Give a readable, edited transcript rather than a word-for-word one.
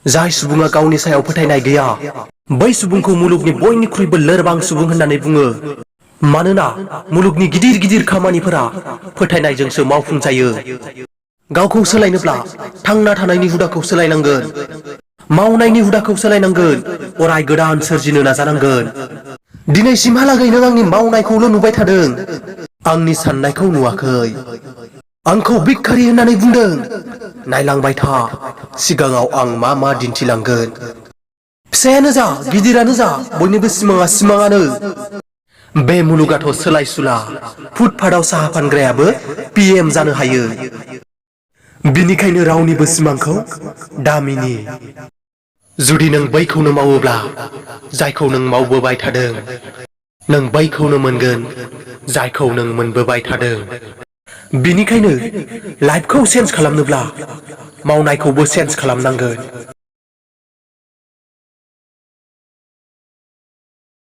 जाय सुबुङा गावनि सायाव फोथायनाय गैया बै सुबुंखौ मुलुगनि बयनिख्रुइबो लोरबां सुबुं होननानै बुङो। मानोना मुलुगनि गिदिर गिदिर खामानिफोरा फोथायनायजोंसो मावफुंजायो। गावखौ सोलायनोब्ला थांना थानायनि हुदाखौ सोलायनांगोन। मावनायनि हुदाखौ सोलायनांगोन। अराय गोदान सोरजिनो नाजानांगोन। दिनैसिमहालागै नों आंनि मावनायखौल' नुबाय थादों, आंनि साननायखौ नुवाखै। आंखौ भिखारि होननानै बुंदों। नायलांबाय था सिगाङाव आं मा मा दिन्थिलांगोन। फिसायानो जा गिदिरानो जा बयनिबो सिमाङा सिमाङानो। बे मुलुगाथ' सोलायसुला। फुटपाथआव साहा फानग्रायाबो PM जानो हायो। बिनिखायनो रावनिबो सिमांखौ दामिनि। जुदि नों बैखौनो मावोब्ला जायखौ नों मावबोबाय थादों, नों बैखौनो मोनगोन जायखौ नों मोनबोबाय थादों। बिनिखायनो लाइफखौ चेन्ज खालामनोब्ला मावनायखौबो चेन्ज खालामनांगोन।